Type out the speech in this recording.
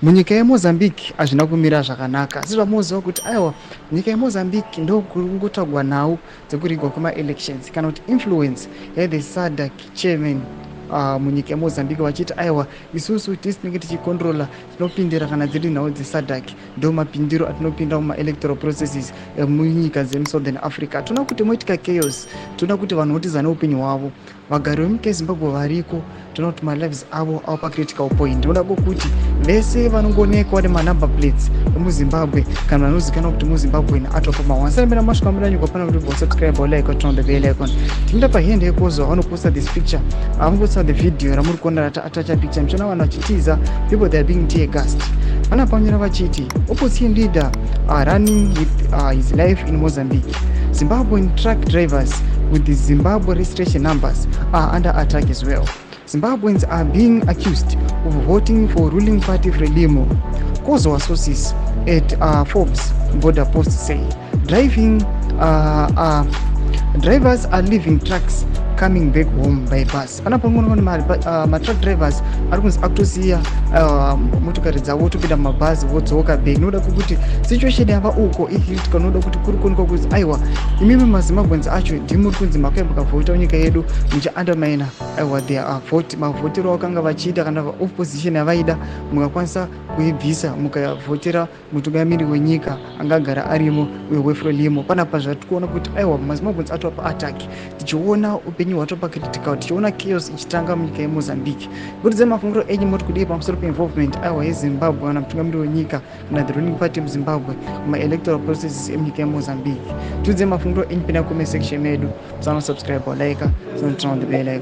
Munyika yeMozambique hazvina kumira zvakanaka, sezvamunoziva kuti aiwa, nyika yeMozambique ndokungotsvagwa nhau dzekurigwa kwemaelections kana kuti influence yethe SADC chairman munyika yeMozambique, vachiti aiwa, isusu tisi tinenge tichikontrola, tinopindira kana dziri nhau dzeSADC, ndo mapindiro atinopinda mumaelectoral processes emunyika dzemuSouthern Africa. Toona kuti moitika chaos, toona kuti vanhu votiza neupenyu hwavo. Vagari vemunyika yeZimbabwe variko, toona kuti malives avo ava pacritical point. Ndinoda kwokuti vese vanongoonekwa nemanumber plates emuZimbabwe kana vanozikanwa kuti muZimbabwen atopa mawansanambira masvika mudanyuka pana kuti subscribe, like, turn on the bell icon. Tinoenda pahende yekozo vanoposta this picture, vanoposta the video ramuri kuona ratacha picture, muchiona vanhu vachitiza, people, they are being tear gassed. Vana panyora vachiti opposition leader are running with his life in Mozambique. Zimbabwean truck drivers with the Zimbabwe registration numbers are under attack as well. Zimbabweans are being accused of voting for ruling party Frelimo. Kozwa sources at Forbes border post say drivers are leaving trucks, coming back home by bus. Panapa panoona matruck drivers ari kunzi akutosiya motokari dzavo, votopinda mumabhazi, vodzoka back, nokuda kwekuti situation yava uko icritical, nokuda kuti kuri kuonekwa kuti aiwa, imimi maZimbabweans acho ndimuri kunzi makauya mukavhota munyika yedu muchiundermina aiwa their vote, mavhotero vakanga vachiita kana opposition yavaida, mukakwanisa kuibvisa, mukavhotera mutungamiri wenyika angagara arimo uyo weFrelimo. Panapa zvatiri kuona kuti aiwa, maZimbabweans atova paattack, tichiona upenyu hwatova pacritical, tichiona chaos ichitanga munyika yeMozambique. Buridzai mafungiro enyu, moti kudii pamusoro peinvolvement aiwa yeZimbabwe kana mutungamiri wenyika kana the ruling party muZimbabwe mumaelectoral processes emunyika yeMozambique? Tiudzai mafungiro enyu, pinda comment section medu, musana subscribe, like, turn on the bell icon.